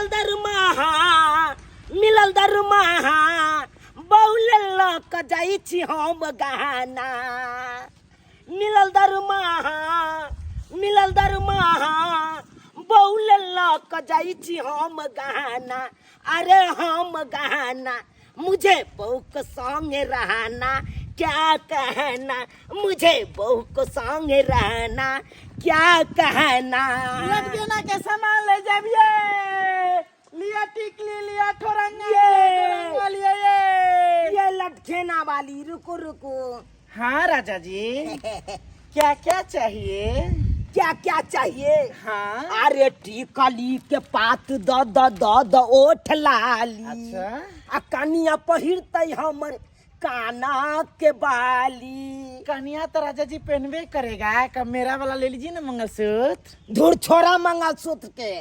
दरमाहा, मिलल दरमाहा, बहु लऽ कऽ जाइ छी हम गहना। मिलल दरमाहा, मिलल दरमाहा, बहु लऽ कऽ जाइ छी हम गहना। अरे हम गहना, मुझे बहू को संग रहना क्या कहना, मुझे बहू को संग रहना क्या कहना। लटकेना के सामान ले जाबिए, लिया टिकली, लिया ठोरंगा, ये। ठोरंगा लिया ये। ये लटखेना वाली, रुको रुको। हाँ राजा जी, क्या क्या चाहिए? क्या क्या चाहिए? हाँ। अरे टिकली के पात द द द द ओठ लाली। अच्छा। आ कनिया पहिरतै हमर काना के बाली। कनिया तो राजा जी पहनबे करेगा, कब मेरा वाला ले लीजिए ना मंगलसूत्र। धुर छोड़ा मंगलसूत्र के।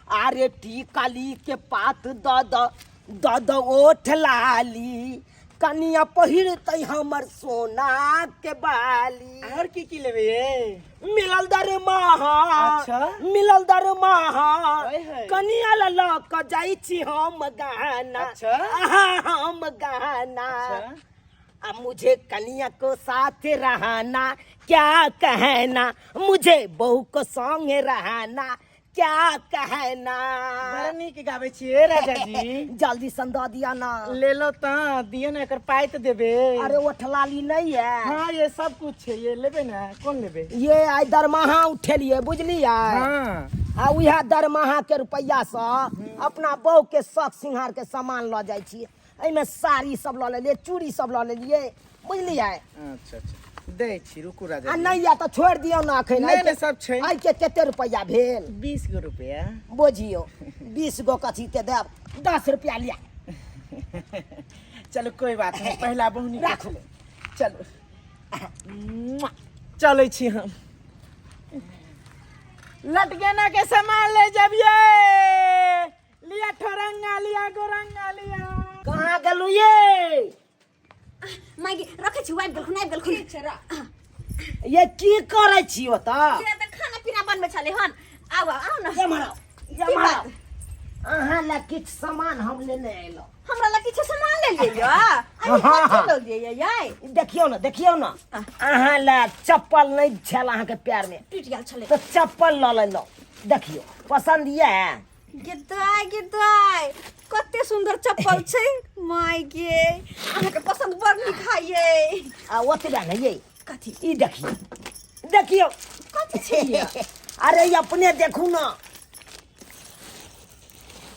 अरे टिकली के पात द द द द ओठ लाली, कनिया पहिरतै हमर सोना के बाली। और की की लेबे ये? मिलल दरमाहा। अच्छा। मिलल दरमाहा, ओए होए। कनिया ल लऽ कऽ जाइ छी हम गहना। अच्छा। आहा, हम गहना। अच्छा। आ मुझे कनिया को साथ रहना क्या कहना, मुझे बहू को संग रहना क्या कहना। बड़ा नीक गाबै छियै राजा जी। जल्दी सन दऽ दिया ना। ले लो त दियो ना, एकर पाई त देबे। अरे ओठलाली नहीं है? हाँ ये सब कुछ है, ये लेबे ना? कौन लेबे? ये आइ दरमाहा उठेलिए बुझलियै? हाँ। आ उएह दरमाहा के रुपैआ से अपना बहू के शौक सिंगार के सामान लऽ जाइ छियै। एहिमे साड़ी सब लऽ लेलियै, चूड़ी सब लऽ लेलियै, बुझलियै? अच्छा अच्छा, दै छी, रुकू राजा आ जी। नहि यऽ तऽ छोड़ि दियौ ने एखन। नहि, नहि, सब छै। एहि के कते रुपैआ भेल? 20 गो रुपया। बुझियौ 20 गो कथी के देब, 10 रुपया लिया। चलो कोई बात नहीं, पहला बहुनी के राखू। छलै। चलो चलै छी हम। लटकेना के सामान ले जबिए, लिया ठोरंगा, लिया गोरंगा, लिया। कहाँ गेलू ये? माइगे रखै छी, आबि गेलखुन, आबि गेलखुन। ठीक छै, रख। ये की करै छी ओतऽ? से तऽ खाना पीना बनबै छलै हन। आउ आउ आउ ने। एम्हर आउ, की एम्हर आउ। बात? अहाँ लए किछु सामान हम लेने अयलहुँ। हमरा लग किछु सामान ले लियै? हाँ, हाँ। लऽ लियै यै? देखियौ ने, देखियौ ने, अहाँ लए चप्पल नहि छल अहाँके पैर में, टूटि गेल छलै, तऽ चप्पल लऽ लेलहुँ। देखियौ, पसन्द यऽ? गे दाय, गे दाय, कते सुंदर चप्पल छै। माय गे, अहाँके पसंद बड़ नीक है ये। आ ओतबे नहि ये। कथी? ई देखियौ, देखियौ। कथी छै ये? अरे ई अपने देखू ना।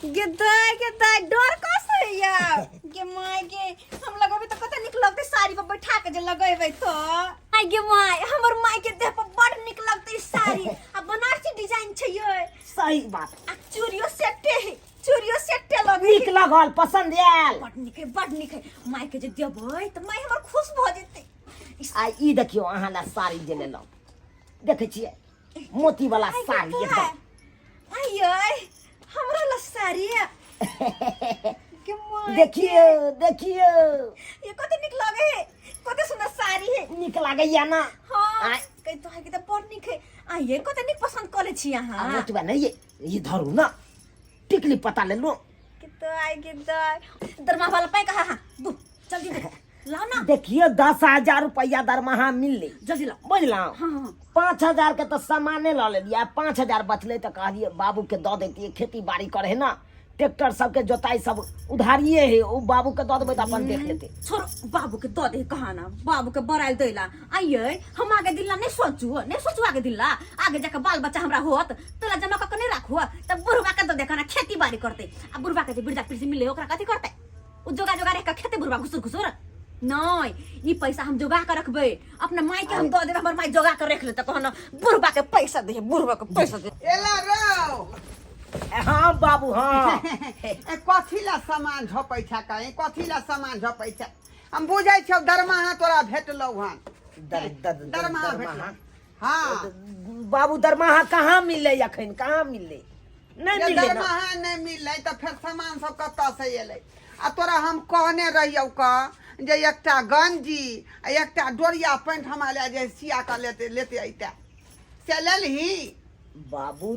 गे दाय, गे दाय, डर कस होइया। गे माय गे, हम लगेबै तऽ कते नीक लगतै, साड़ी पर बैठा के जे लगेबै तऽ। माय गे माय, हमर माय के देह पर बड़ नीक लगतै ई साड़ी। आ बनारसी डिजाइन छै ये। सही बात। आ चूड़ियो सेटे है, चूड़ियो सेटे लगै। नीक लगल? पसंद आयल? बड़ नीक है, बड़ नीक है। माय के जे देबै तऽ माय हमर खुश भऽ जेतै। आ ई देखियौ, अहाँ ला साड़ी जे लेलहुँ, देखै छियै, मोती वाला आइ गे साड़ी दाय, एकदम। आइ यै, हमरा ला साड़ी के माय। देखियौ, देखियौ। ये कते नीक लगे है, कते सुंदर साड़ी है। नीक लागैया ना? हाँ। आइ। कहि तो है कि तऽ बड़ नीक है। आ ये कते नीक पसंद कऽ ले छी अहाँ। आ ओतबे नहि ये, ई धरू ना, टिकली पता लेलहुँ। के तो आइ के दाय, दरमाहा वाला पाइ कहाँ? हाँ दू, जल्दी दे, लाओ ना। देखियो, 10,000 रुपया दरमाहा मिललै। जल्दी लाओ। बुझलहुँ? हाँ, हाँ। 5,000 के तऽ सामाने लऽ लेलियै, 5,000 बचलै तऽ कहलियै बाबूके दऽ दैतियै, खेती बाड़ी करे ना, ट्रैक्टर सबके जोताई सब उधारिये है, ओ बाबू के दऽ देबै तऽ अपन देख लेतै। छोड़, बाबू के दऽ दे कहा ना, बाबू के बड़ाइल दैला। आइये हम आगे दिल्ला नहीं सोचू, नहीं सोचू आगे दिल्ला, आगे जाके बाल बच्चा हमरा होत तोला जमा कऽ के नहीं राखू, तब बुढ़वा के दऽ दे कना, खेती बाड़ी करते। आ बुढ़वा के जे वृद्धा पेंशन मिले ओकरा कथी करते? ओ जोगा जोगा रख के खेते बुढ़वा घुसुर घुसुर। नहीं, ई पैसा हम जोगा के रखबै, अपना माई के हम दऽ देबै, हमर माई जोगा के रख लेतै। कहना बुढ़वा के पैसा दे, बुढ़वा के पैसा दे। एला रौ। हाँ बाबू, हाँ। ए, कथी ला सामान झपै छै कहीं? कथी ला सामान झपै छै? हम बुझै छियौ, दरमाहा तोरा भेटलौ हन। दर दर दरमाहा भेटलौ? हाँ। बाबू, दरमाहा कहाँ मिललै अखन? कहाँ मिललै? नहि जे मिललै ना। दरमाहा नहि मिललै तऽ फेर सामान सब कतऽ से एलै? आ तोरा हम कहने रहियौ क जे एकटा गंजी आ एकटा डोरिया पैंट हमरा लए जे सिया कऽ लेते लेते अइते, से लेलही? बाबू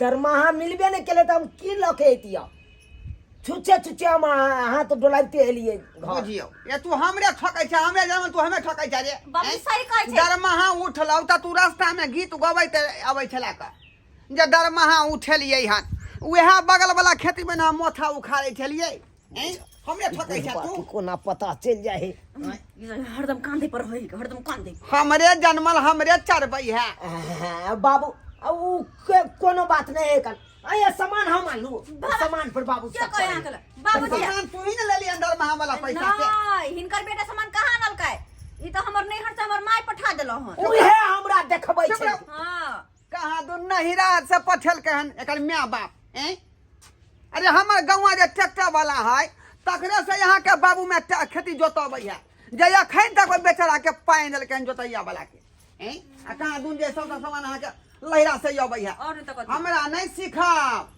दरमाहा मिलबे नहि केलै तऽ हम की लऽ के अयतियै? छुच्छे छुच्छे हम हाथ डोलाइते एलियै घर। बुझियौ ये, तू हमरे ठकै छै, हमरे जनम तू हमे ठकै छै रे। बाबू ऐं? सही कहै छै। दरमाहा उठलौ तऽ तू रास्तामे गीत गबैत अबै छला कऽ जे दरमाहा उठेलियै हन, उएह बगल वाला खेतीमे ने हम मोथा उखाड़ै छलियै। ऐं? हमरे ठकै छै बुढ़बा तू। के कोना पता चलि जाइ है? हरदम कांधे पर होई, हरदम कांधे। हमरे जनमल हमरे चरबै है। हाँ, बाबू उ कोनो बात नहीं है कल अये सामान हम आनलू, सामान पर बाबू के सब कहे करै। अहाँके लग? बाबूजी सामान तू ही ने लेली अंदर महा वाला पैसा से। नहीं, हिनकर बेटा सामान कहाँ आनलकै? ई तऽ हमर नैहर से हमर माय पठा देलौ हन। उहे हमरा देखबै चुप छै। रहो। हाँ। कहाँ दू नहिरा से पठेलकै हन एकर माय बाप। ऐं? अरे हमर गौआ जे ट्रैक्टर वाला है तकरे से यहाँ के बाबू में खेती जोतबै है, जे अखन तक ओहि बेचारा के पानि देलकै हन जोतैया वाला के। ऐं? आ कहाँ दून जे सबटा सामान अहाँके लहिरा से अबै है। और नहि तऽ कथी? हमरा नहि सिखाब,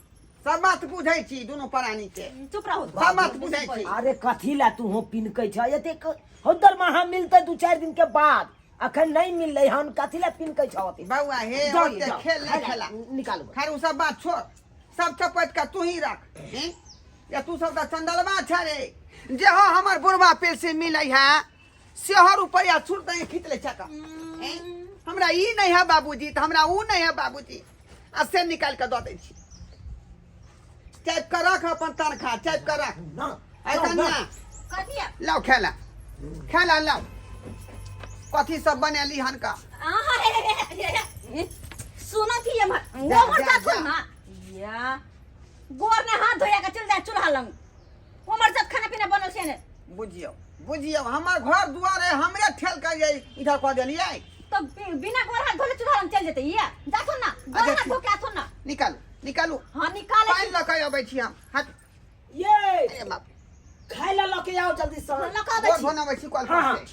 सब बात बुझै छी दुनू प्राणी के। चुप रहू। सब बात बुझै छी। अरे कथी ला तू हो पिनकै छ एतेक? हो दरमाहा मिलतै 2-4 दिन के बाद, अखन नहीं मिललै हन, कथी ला पिनकै छ ओते? बौआ हे, जाओ, ओते जाओ, खेल नहि खेला। निकालू। खैर ओ सब बात छोड़, सब चपट के तू ही रख। हैं? या तू सब तऽ चंदलवा छ रे, जे हो हमर बुढ़वा पेंशन मिलै है सेहो रुपया छूट दे खींच ले छक। हैं? हमरा ई नहीं है बाबूजी तऽ हमरा ऊ नहीं है बाबूजी, आ से निकाल के दऽ दै छी। चाप के रख अपन तनखा, चाप के रख। ना, ऐ ना, कन्या। ना। कथी है? लाओ खेला खेला लाओ, कथी सब बनेली हन का? आहा, हे, हे, हे, हे, हे। सुनो थी हमर जा, वो मर जा, जाथुन जा। ना या गोर ने हाथ धोया के चल जाए चूल्हा लंग, उमर जब खाना पीना बनल छै ने। बुझियौ बुझियौ, हमर घर दुआर है हमरे ठेल के जे इधर कऽ देलियै। तो बिना गोर हाथ धोले चूल्हा लंग चल जेतै? ये जाथुन ना, गोर अच्छा, हाथ ठीक। धो के आथुन ना। निकालू निकालू। हां निकाले। पानि लऽ के अबै छी हम हाथ। ये अरे बाप। खाय ला लऽ के आओ जल्दी से। लऽ के आबै गोर छी। धोने अबै छी कल हाँ, पर हाँ। से।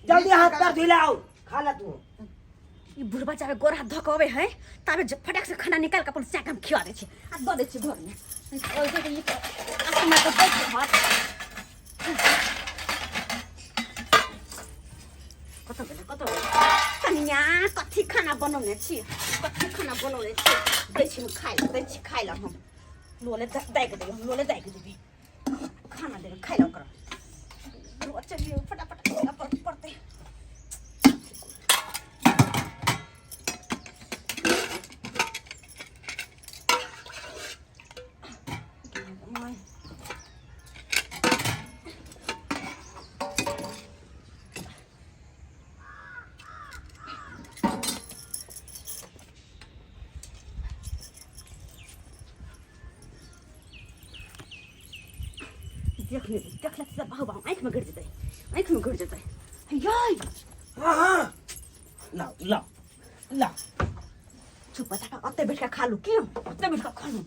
जल्दी हाथ पैर धुला आओ, खा ला तू। ई बुढ़बा जाबे गोर हाथ धो के अबै है ताबे फटाक से खाना निकाल के अपन सैक हम खिया दै छी आ दऽ दै छी घर में। ओइसे तऽ ई आँखि मारि कऽ बैठ रहत। कतऽ गेलै, कतऽ गेलै? कनिया कथी खाना बनौने छी? कथी खाना बनौने छी? दै छी हम खाइ लए, दै छी खाइ लए हम। लोले दै के देबै हम, लोले दै के देबै। खाना देबै खाइ लए ओकरा। रोज चलिए फटाफट पड़तै। देख ले, देख ले, सीधा बाहु बाहु आँखि में गिर जेतै, आँखि में गिर जेतै। यै। हाँ हाँ, लाओ लाओ लाओ। चुप बता, ओते बैठ के खा लू की? ओते बैठ के खा लू,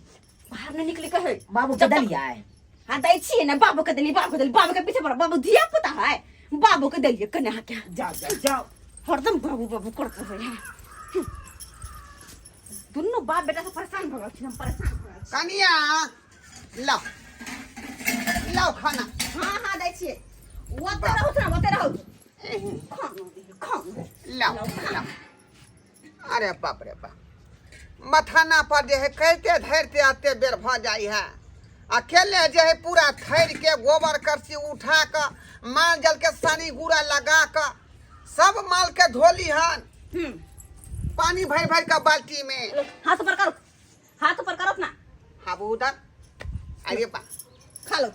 बाहर नहीं निकले कहे। बाबू के जब तक- दलिया है। हाँ दै छियै ने, बाबू के देलियै, बाबू के देलियै, बाबू के पीछे पड़ो, बाबू धिया पुता है, बाबू के देलियै कन्या के। जाओ जाओ जाओ। हरदम बाबू बाबू करते रहे है। दुनू बाप बेटा से परेशान भऽ गेल छी हम, परेशान भऽ गेल छी। कनिया लाओ लाओ खाना। हाँ हाँ दै छियै, ओते रहू ने, ओते रहू। खाना दियौ, खाना। लाओ लाओ। अरे बाप रे बाप, मथाना पर जे है करिते धरिते एते बेर भऽ जाइ है। अकेले जे है पूरा थैर के गोबर करसी उठा कऽ माल जल के सानी गुड़ा लगा कऽ सब माल के धोली हन। पानी भरि भरि कऽ बाल्टी में। लो, हाथ ऊपर करो, हाथ ऊपर करो अपना। हाँ उधर। अरे बा। खा लो।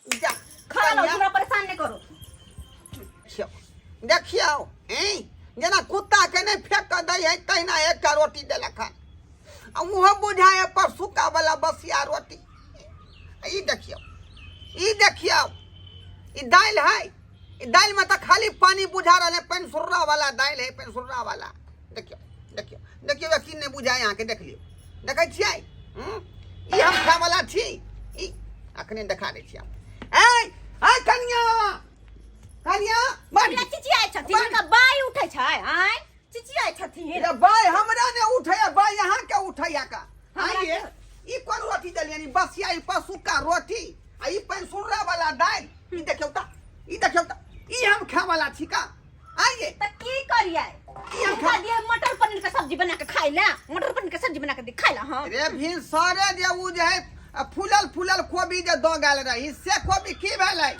जा। खा लो। कनिया। हमरा परेशान नहीं करो। देखियौ देखियौ, ऐं जेना कुत्ता के नहि फेंक कऽ दै है तहिना एकटा रोटी देलक हन, आ ओहो बुझाय है परसुका वाला बसिया रोटी। ई देखियौ ई देखियौ, ई दालि है, ई दालि में तऽ खाली पानी बुझा रहल है, पेनसुर्रा वाला दालि है, पेनसुर्रा वाला। देखियौ देखियौ देखियौ, की नहि बुझाय अहाँके? देख लियौ, देखै छियै? ई हम खाय वाला छी? ई अखने देखा दै छी हम। ऐ ऐ कनिया कनिया बड़ हमरा चिचियाइ छथिन, हुनका बाइ उठै छै, आँय चिचियाइ छथिन। रे बाइ हमरा ने उठैया, बाइ अहाँ के उठैया का? हमरा आइए ई कोन रोटी देलियनि? बसिया ई पशुका रोटी आ ई पेंसुर्रा वाला दालि। ई देखियौ त, ई देखियौ त, ई हम खाय वाला छी का? आइए त की करियै? की हम खा दिए मटर पनीर के सब्जी बना के खाइ ला, मटर पनीर के सब्जी बना के दे खाइ ला। हां रे भिन सरे जे उ जे है आ फूलल फूलल कोबी जे दऽ गेल रही से कोबी की भेलै?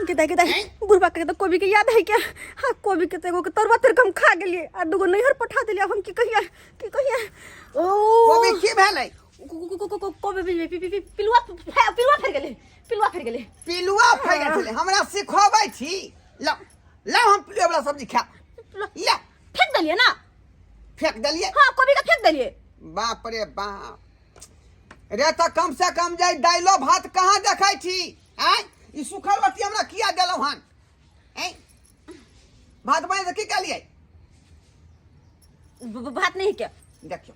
गेदा गेदा बुढ़बा के तो कोबी के याद है क्या? हाँ, कोबी के तो एगो के तरुआ तर के हम खा गेलिए आ दूगो नैहर पठा देलिए। अब हम की कहिया, की कहिया? ओ कोबी की भेलै? कोबी पिलुआ पिलुआ फेर गेलै, पिलुआ फेर गेलै। पिलुआ फैल गेल छलै। हमरा सिखबै छी? लौ लौ, हम पिलुआ वाला सब्जी खायब। ले फेंक देलिए ना। फेंक देलिए? हाँ, कोबी के फेंक देलिए। बाप रे बाप रे, तऽ कम से कम जे दाइलो भात कहाँ देखै छी? आँय, ई सूखल रोटी हमरा किया देलहुँ हन? आँय, भात बने तऽ की कहलियै? भात नहीं के। देखियौ,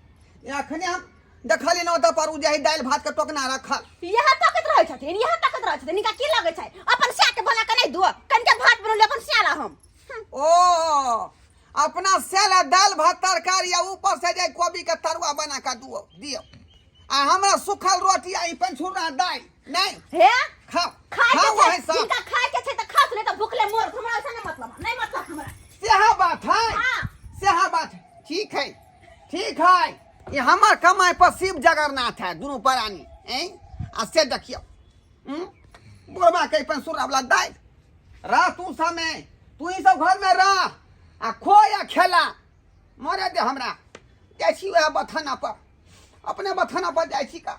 अखने हम देखलियै ने ओतऽ पर उ जे है दालि भात के टोकना रखल। यहाँ ताकत रहै छथिन, यहाँ ताकत रहै छथिन। हिनका की लगै छै? अपन स्या के बना के नहीं दुआ कनिके भात बनौली अपन स्या ला हम। ओ अपना सेला दालि भात तरकारी आ ऊपर से जे कोबी के तरुआ बना के दुओ दियौ आ हमरा सूखल रोटी आ ई पंछुरा दालि नहीं हे खाओ। खाय के खाओ छै है सब। हिनका खाय के छै त खाओ, नहीं त भूखले मर। हमरा ऐसा नहीं मतलब, नहीं मतलब हमरा। सेहा बात है। हाँ। सेहा बात है। ठीक है, ठीक है। ये हमर कमाई पर शिव जगन्नाथ है दुनू प्राणी। हैं आ से देखियौ, बुढ़बा के पंसुरा वाला दालि। रह तू समय, तू ही सब घर में रह आ खो या खेला। मरे दे हमरा, जाइ छी वएह बथाना पर, अपने बथाना पर जाइ छी का।